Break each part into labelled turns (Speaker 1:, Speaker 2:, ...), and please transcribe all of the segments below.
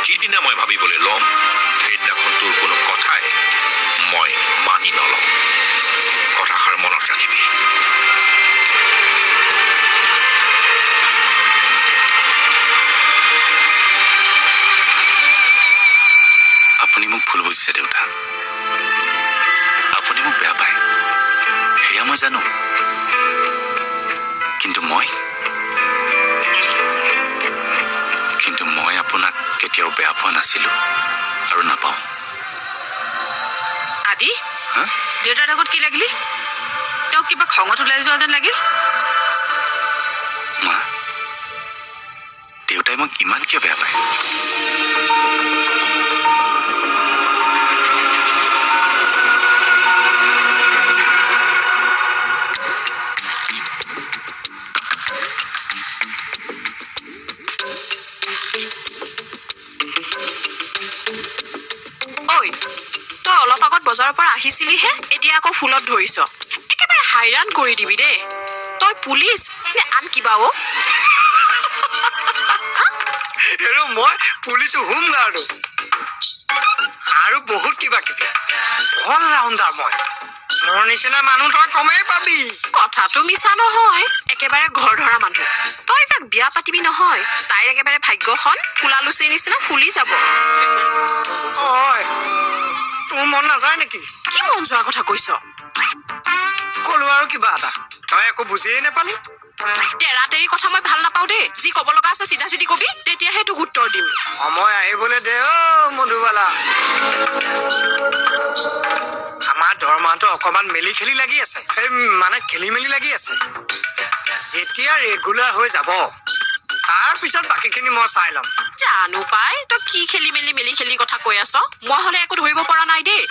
Speaker 1: যিদিনা মই ভাবিবলৈ ল'ম, সেইদিনাখন তোৰ কোনো কথাই মই মানি নলওঁ। কথাষাৰ মনত ৰাখিবি।
Speaker 2: আপুনি মোক ভুল বুজিছে দেউতা। আপুনি মোক বেয়া পায়, সেয়া মই জানো। কিন্তু মই আপোনাক কেতিয়াও বেয়া পোৱা নাছিলো আৰু নাপাওঁ।
Speaker 3: আদি!
Speaker 2: হা?
Speaker 3: দেউতাৰ আগত কি লাগিলি? তেওঁ কিবা খঙত ওলাই যোৱা যেন লাগিল।
Speaker 2: মা, দেউতাই মোক ইমান কিয় বেয়া পায়?
Speaker 3: ঐ, তই অলপ আগত বজাৰৰ পৰা আহিছিলিহে, এতিয়া আকৌ ফুলত ধৰিছ। একেবাৰে হাইৰাণ কৰি দিবি দেই। তই পুলিচ নে আন কিবা অ'?
Speaker 4: হেৰ, মই পুলিচো, হোম গাৰ্ডো আৰু বহুত কিবা কিবি, অল ৰাউণ্ডাৰ মই। মোৰ নিচিনা মানুহ তই কমেই পাবি।
Speaker 3: কথাটো মিছা নহয়, একেবাৰে ঘৰ ধৰা মানুহ। তই যাক বিয়া পাতিবি নহয়, তাইৰ একেবাৰে ভাগ্যখন ফুলা লুচিৰ নিচিনা ফুলি যাব।
Speaker 4: ঐ, তোৰ মন নাযায় নেকি?
Speaker 3: কি মন যোৱাৰ কথা কৈছ?
Speaker 4: কলো আৰু কিবা এটা, তই একো বুজিয়েই নাপালি।
Speaker 3: তেৰা তেৰি কথা মই ভাল নাপাওঁ দেই। যি ক'ব লগা আছে চিধা চিধি কবি, তেতিয়াহে তোক উত্তৰ দিম।
Speaker 4: সময় আহিবলৈ দে অ' মধুবালা। আমাৰ দৰমহাটো অকণমান মেলি খেলি লাগি আছে, এই মানে খেলি মেলি লাগি আছে। যেতিয়া ৰেগুলাৰ হৈ যাব, তাৰপিছত বাকীখিনি মই চাই ল'ম।
Speaker 3: জানো পাই, তই কি খেলি মেলি মেলি খেলি কথা কৈ আছ, মই হলে একো ধৰিব পৰা নাই দেই।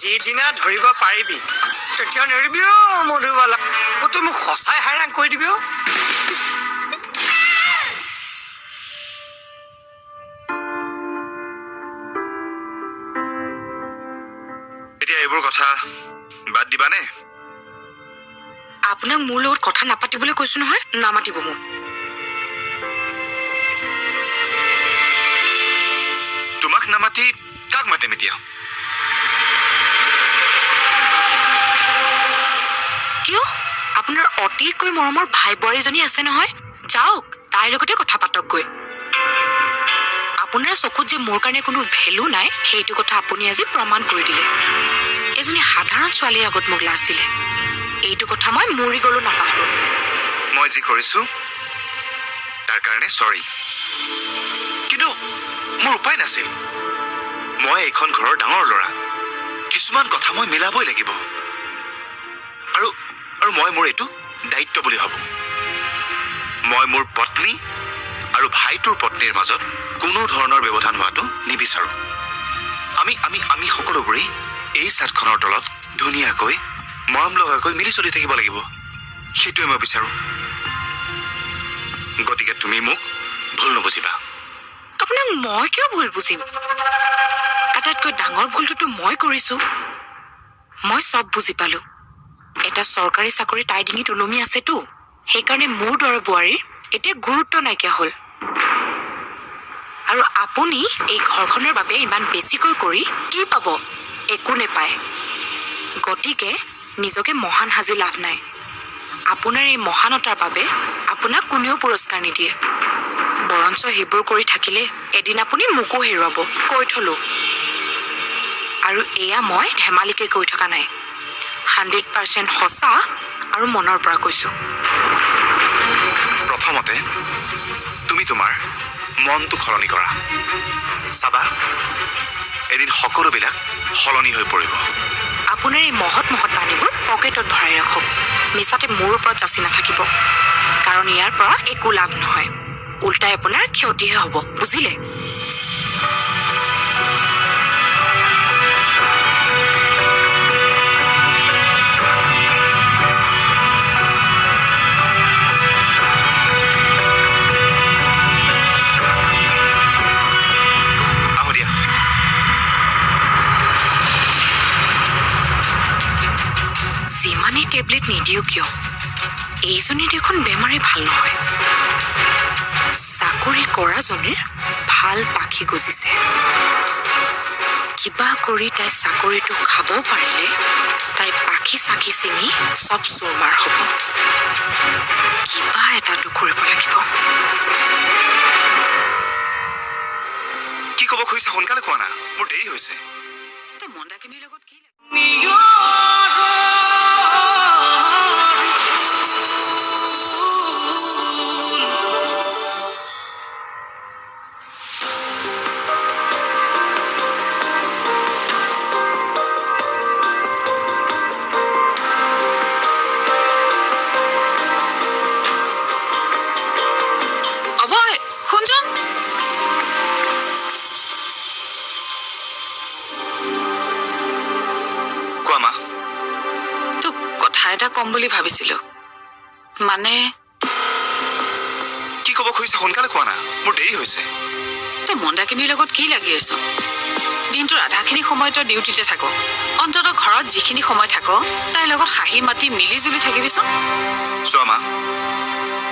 Speaker 4: যিদিনা ধৰিব পাৰিবি, তেতিয়া নেৰিবি অ' মধুবালা। অ' তই মোক সঁচাই হাইৰাণ কৰি দিবি অ'।
Speaker 1: এতিয়া এইবোৰ কথা বাদ দিবানে?
Speaker 3: আপোনাক মোৰ লগত কথা নাপাতিবলৈ কৈছো নহয়, নামাতিব মোক।
Speaker 1: তোমাক নামাতি কাক মাতিম এতিয়া?
Speaker 3: কিয়, আপোনাৰ অতিকৈ মৰমৰ ভাই বোৱাৰীজনী আছে নহয়, যাওক তাইৰ লগতে কথা পাতকগৈ। আপোনাৰ চকুত যে মোৰ কাৰণে কোনো ভেলু নাই, সেইটো কথা আপুনি আজি প্ৰমাণ কৰি দিলে। এজনী সাধাৰণ ছোৱালীৰ আগত মোক লাজ দিলে। এইটো কথা মই মৰি গ'লো নাপাহৰো।
Speaker 1: মই যি কৰিছো তাৰ কাৰণে চৰি, কিন্তু মোৰ উপায় নাছিল। মই এইখন ঘৰৰ ডাঙৰ ল'ৰা, কিছুমান কথা মই মিলাবই লাগিব আৰু আৰু মই মোৰ এইটো দায়িত্ব বুলি ভাবোঁ। মই মোৰ পত্নী আৰু ভাইটোৰ পত্নীৰ মাজত কোনো ধৰণৰ ব্যৱধান হোৱাটো নিবিচাৰোঁ। আমি আমি আমি সকলোবোৰেই এই চাদখনৰ তলত ধুনীয়াকৈ মৰম লগাকৈ মিলি চলি থাকিব লাগিব, সেইটোৱে মই বিচাৰোঁ। গতিকে তুমি মোক ভুল নুবুজিবা।
Speaker 3: আপোনাক মই কিয় ভুল বুজিম? আটাইতকৈ ডাঙৰ ভুলটোতো মই কৰিছো। মই চব বুজি পালো। এটা চৰকাৰী চাকৰি তাইৰ ডিঙিত ওলমি আছেতো, সেইকাৰণে মোৰ দৰে বোৱাৰীৰ এতিয়া গুৰুত্ব নাইকিয়া হ'ল। আৰু আপুনি এই ঘৰখনৰ বাবে ইমান বেছিকৈ কৰি কি পাব? একো নেপায়। গতিকে নিজকে মহান সাজি লাভ নাই। আপোনাৰ এই মহানতাৰ বাবে আপোনাক কোনেও পুৰস্কাৰ নিদিয়ে। বৰঞ্চ সেইবোৰ কৰি থাকিলে এদিন আপুনি মোকো হেৰুৱাব, কৈ থলো। আৰু এয়া মই ধেমালিকে কৈ থকা নাই, 100% সঁচা আৰু মনৰ পৰা কৈছো।
Speaker 1: প্ৰথমতে তুমি তোমাৰ মনটো সলনি কৰা, চাবা এদিন সকলোবিলাক সলনি হৈ পৰিব।
Speaker 3: আপোনাৰ এই মহৎ মহৎ বাণীবোৰ পকেটত ভৰাই ৰাখক, মিছাতে মোৰ ওপৰত যাচি নাথাকিব। কাৰণ ইয়াৰ পৰা একো লাভ নহয়, উল্টাই আপোনাৰ ক্ষতিহে হ'ব, বুজিলে?
Speaker 1: আহো দিয়া।
Speaker 3: যিমানেই টেবলেট নিদিওঁ কিয়, এইজনীৰ দেখোন বেমাৰেই ভাল নহয়। চাকৰি কৰাজনীৰ ভাল ভাল পাখি গজিছে। কিবা কৰি তাই চাকৰিটো খাব পাৰিলে তাই পাখি চাকি ছিঙি চব চুৰমাৰ হ'ব। কিবা এটাতো কৰিব লাগিব।
Speaker 1: কি ক'ব খুজিছা সোনকালে কোৱা না, মোৰ দেৰি হৈছে।
Speaker 3: তই মন্দাকিনীৰ লগত কি অভয়, শুনচোন।
Speaker 1: কোৱা মা।
Speaker 3: তোক কথা এটা ক'ম বুলি ভাবিছিলো। মানে
Speaker 1: কি ক'ব খুজিছা সোনকালে কোৱা না, মোৰ দেৰি হৈছে।
Speaker 3: তই মন্দাকিনীৰ লগত কি লাগি আছ? দিনটোৰ আধাখিনি সময় তই ডিউটিতে থাক। অন্ততঃ ঘৰত যিখিনি সময় থাক তাইৰ লগত হাঁহি মাতি মিলি জুলি থাকিবিচোন।
Speaker 1: চোৱা মা,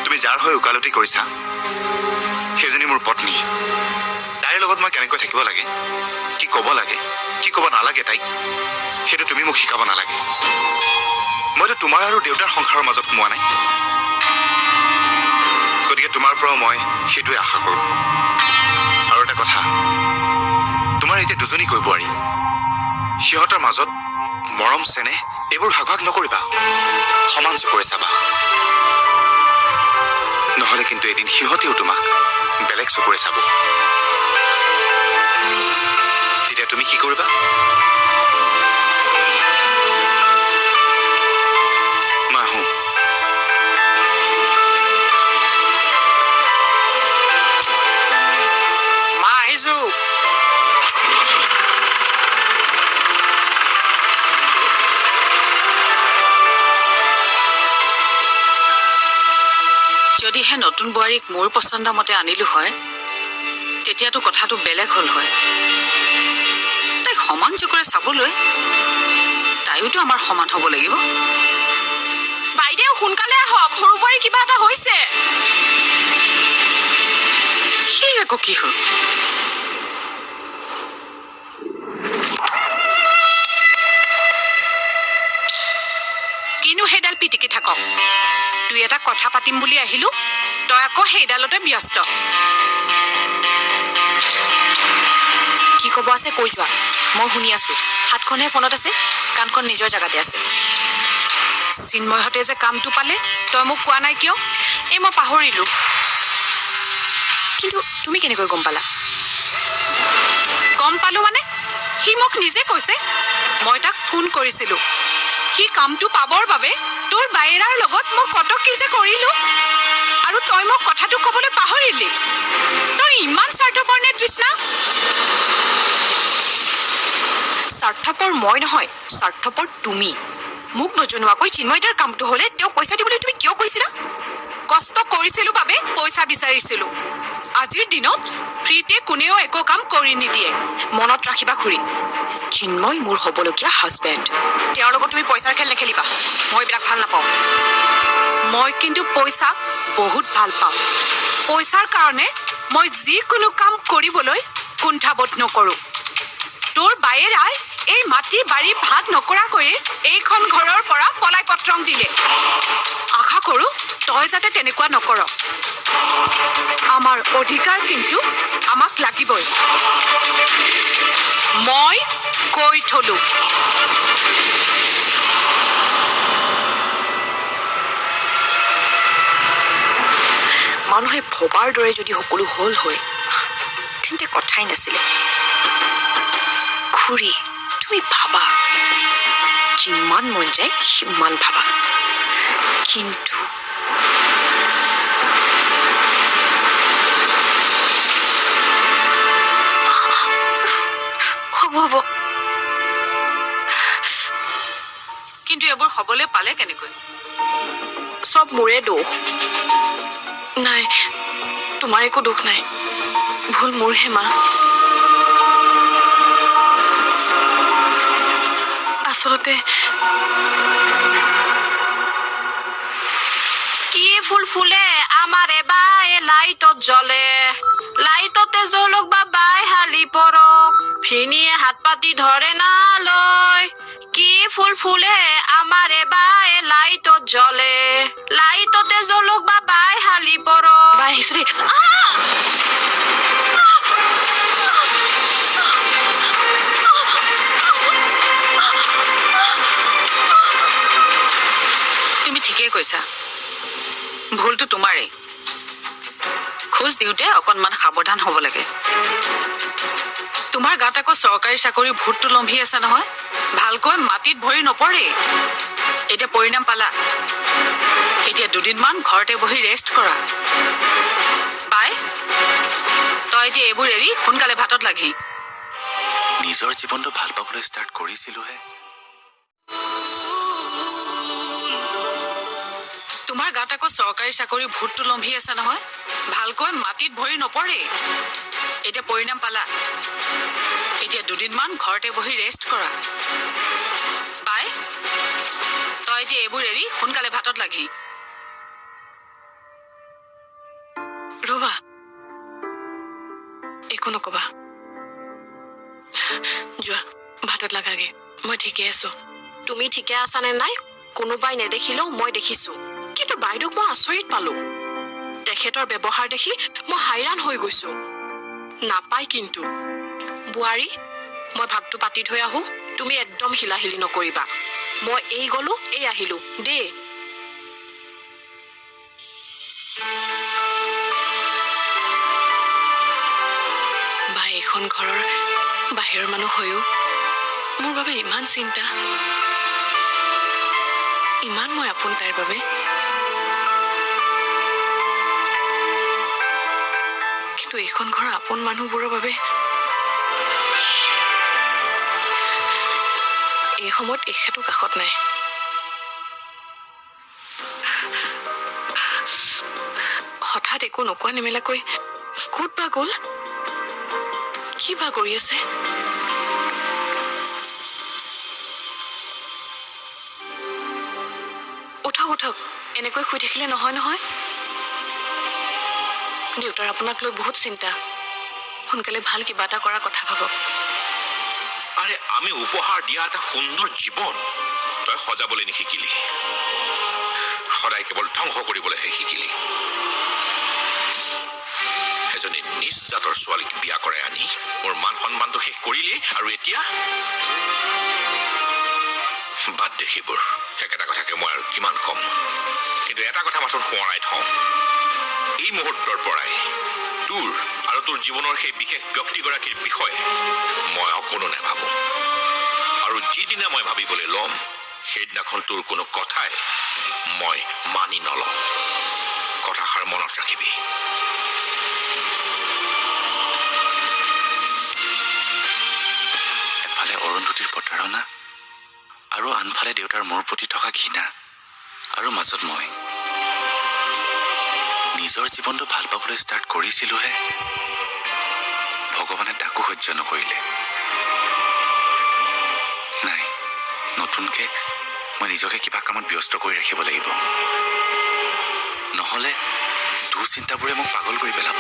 Speaker 1: তুমি যাৰ হৈ ওকালতি কৰিছা সেইজনী মোৰ পত্নী। তাইৰ লগত মই কেনেকৈ থাকিব লাগে, কি ক'ব লাগে, কি ক'ব নালাগে তাইক, সেইটো তুমি মোক শিকাব নালাগে। মইতো তোমাৰ আৰু দেউতাৰ সংসাৰৰ মাজত সোমোৱা নাই, গতিকে তোমাৰ পৰাও মই সেইটোৱে আশা কৰোঁ। আৰু এটা কথা, তোমাৰ এতিয়া দুজনীকৈ বোৱাৰী, সিহঁতৰ মাজত মৰম চেনেহ এইবোৰ ভাগ ভাগ নকৰিবা, সমান চকুৰে চাবা। নহ'লে কিন্তু এদিন সিহঁতেও তোমাক বেলেগ চকুৰে চাব। তেতিয়া তুমি কি কৰিবা? মই আহোঁ।
Speaker 4: মা আহিছো।
Speaker 3: যদিহে নতুন বোৱাৰীক মোৰ পচন্দ মতে আনিলো হয়, তেতিয়াতো কথাটো বেলেগ হ'ল হয়। তাইক সমান চকুৰে চাবলৈ তাইওতো আমাৰ সমান হ'ব লাগিব।
Speaker 5: বাইদেউ সোনকালে আহক, সৰু বোৱাৰী কিবা এটা হৈছে।
Speaker 3: সি আকৌ কি হ'ল? কিনো সেইডাল পিটিকি থাকক। দুই এটা কথা পাতিম বুলি আহিলো, তই আকৌ সেইডালতে ব্যস্ত।
Speaker 6: কি ক'ব আছে কৈ যোৱা, মই শুনি আছো। হাতখনহে ফোনত আছে, কাণখন নিজৰ জেগাতে আছে।
Speaker 3: চিন্ময়হঁতে যে কামটো পালে তই মোক কোৱা নাই কিয়?
Speaker 6: এই মই পাহৰিলো। কিন্তু তুমি কেনেকৈ গম পালা?
Speaker 3: গম পালো মানে সি মোক নিজে কৈছে। মই তাক ফোন কৰিছিলো। সি কামটো পাবৰ বাবে তোৰ বায়েৰাৰ লগত মই কত কি যে কৰিলো, আৰু তই মোক কথাটো ক'বলৈ পাহৰিলি। তই ইমান স্বাৰ্থপৰ নে তৃষ্ণা?
Speaker 6: স্বাৰ্থপৰ মই নহয়, স্বাৰ্থপৰ তুমি। মোক নজনোৱাকৈ চিন্ময়দাৰ কামটো হ'লে তেওঁক পইচা দিবলৈ তুমি কিয় কৈছিলা?
Speaker 3: কষ্ট কৰিছিলো বাবে পইচা বিচাৰিছিলো। আজিৰ দিনত ফ্ৰীতে কোনেও একো কাম কৰি নিদিয়ে।
Speaker 6: মনত ৰাখিবা খুৰী, চিন্ময় মোৰ হ'বলগীয়া হাজবেণ্ড। তেওঁৰ লগত তুমি পইচাৰ খেল নেখেলিবা, মই এইবিলাক ভাল নাপাওঁ।
Speaker 3: মই কিন্তু পইচাক বহুত ভাল পাওঁ। পইচাৰ কাৰণে মই যিকোনো কাম কৰিবলৈ কুণ্ঠাবোধ নকৰোঁ। তোৰ বায়েৰাই এই মাটি বাৰী ভাগ নকৰাকৈয়ে এইখন ঘৰৰ পৰা পলাই পত্ৰং দিলে। আশা কৰোঁ তই যাতে তেনেকুৱা নকৰ। আমাৰ অধিকাৰ কিন্তু আমাক লাগিবই, মই কৈ থলো।
Speaker 6: মানুহে ভবাৰ দৰে যদি সকলো হ'ল হয় তেন্তে কথাই নাছিলে। খুৰী, তুমি ভাবা, যিমান মন যায় সিমান ভাবা, কিন্তু হ'ব হ'ব।
Speaker 3: কিন্তু এইবোৰ হ'বলৈ পালে কেনেকৈ?
Speaker 6: চব মোৰে দোষ। নাই, তোমাৰ একো দোষ নাই, ভুল মোৰহে মা। আচলতে
Speaker 5: কি ফুল ফুলে আমাৰে বায়ে লাইটত জ্বলে, লাইটতে জ্বলক হাত পাতি ধৰে না লয়, কি ফুল ফুলে আমাৰে বায়ে লাইটত জ্বলে, লাইটতে জ্বলক বা বাই হালি পৰ।
Speaker 6: বাই, আহিছো দেই।
Speaker 3: তুমি ঠিকেই কৈছা, ভুলটো তোমাৰেই। খোজ দিওঁতে অকণমান সাৱধান হ'ব লাগে। তোমাৰ গাত আকৌ চৰকাৰী চাকৰিৰ ভূতটো লম্ভি আছে নহয়, ভালকৈ মাটিত ভৰি নপৰেই। এতিয়া পৰিণাম পালা। এতিয়া দুদিনমান ঘৰতে বহি ৰেষ্ট কৰা। বাই, তই এতিয়া এইবোৰ এৰি সোনকালে ভাতত লাগি।
Speaker 2: নিজৰ জীৱনটো ভাল পাবলৈ ষ্টাৰ্ট কৰিছিলোহে।
Speaker 3: তোমাৰ গাত আকৌ চৰকাৰী চাকৰিৰ ভূতটো লম্ভি আছে নহয়, ভালকৈ মাটিত ভৰি নপৰেই। এতিয়া পৰিণাম পালা। এতিয়া দুদিনমান ঘৰতে বহি ৰেষ্ট কৰা। বাই, তই এতিয়া এইবোৰ এৰি সোনকালে ভাতত লাগি।
Speaker 6: ৰ'বা, একো নকবা, যোৱা ভাতত লাগাগে, মই ঠিকে আছো।
Speaker 5: তুমি ঠিকে আছানে নাই কোনোবাই নেদেখিলেও মই দেখিছো। কিন্তু বাইদেউক মই আচৰিত পালো, তেখেতৰ ব্যৱহাৰ দেখি মই হাইৰাণ হৈ গৈছো। নাপায় কিন্তু। বোৱাৰী, মই ভাতটো পাতি থৈ আহো, তুমি একদম হিলাহিলি নকৰিবা। মই এই গলো এই আহিলো দেই।
Speaker 6: বা, এইখন ঘৰৰ বাহিৰৰ মানুহ হৈও মোৰ বাবে ইমান চিন্তা, ইমান মই আপোন তাইৰ বাবে। কিন্তু এইখন ঘৰৰ আপোন মানুহবোৰৰ বাবে এই সময়ত এখেতো কাষত নাই। হঠাৎ একো নোকোৱা নেমেলাকৈ ক'ত বা গ'ল, কি বা কৰি আছে? উঠক উঠক, এনেকৈ শুই থাকিলে নহয় নহয়। দেউতাৰ আপোনাক লৈ বহুত চিন্তা, সোনকালে ভাল কিবা এটা কৰাৰ কথা ভাবক।
Speaker 7: আৰে, আমি উপহাৰ দিয়া এটা সুন্দৰ জীৱন তই সজাবলৈ নিশিকিলি, সদায় কেৱল ধ্বংস কৰিবলৈহে শিকিলি। এজনী নিজ জাতৰ ছোৱালীক বিয়া কৰাই আনি মোৰ মান সন্মানটো শেষ কৰিলি, আৰু এতিয়া বাদ দে সেইবোৰ। একেটা কথাকে মই আৰু কিমান ক'ম, কিন্তু এটা কথা মাথোন সোঁৱৰাই থওঁ, এই মুহূৰ্তৰ পৰাই তোৰ আৰু তোৰ জীৱনৰ সেই বিশেষ ব্যক্তিগৰাকীৰ বিষয়ে মই অকণো নাভাবোঁ। আৰু যিদিনা মই ভাবিবলৈ ল'ম, সেইদিনাখন তোৰ কোনো কথাই মই মানি নলওঁ। কথাষাৰ মনত ৰাখিবি।
Speaker 2: এফালে অৰুন্ধতীৰ প্ৰতাৰণা আৰু আনফালে দেউতাৰ মোৰ প্ৰতি থকা ঘৃণা, আৰু মাজত মই নিজৰ জীৱনটো ভাল পাবলৈ ষ্টাৰ্ট কৰিছিলোহে, ভগৱানে তাকো সহ্য নকৰিলে। নাই, নতুনকে মই নিজকে কিবা কামত ব্যস্ত কৰি ৰাখিব লাগিব, নহ'লে দুশ্চিন্তাবোৰে মোক পাগল কৰি পেলাব।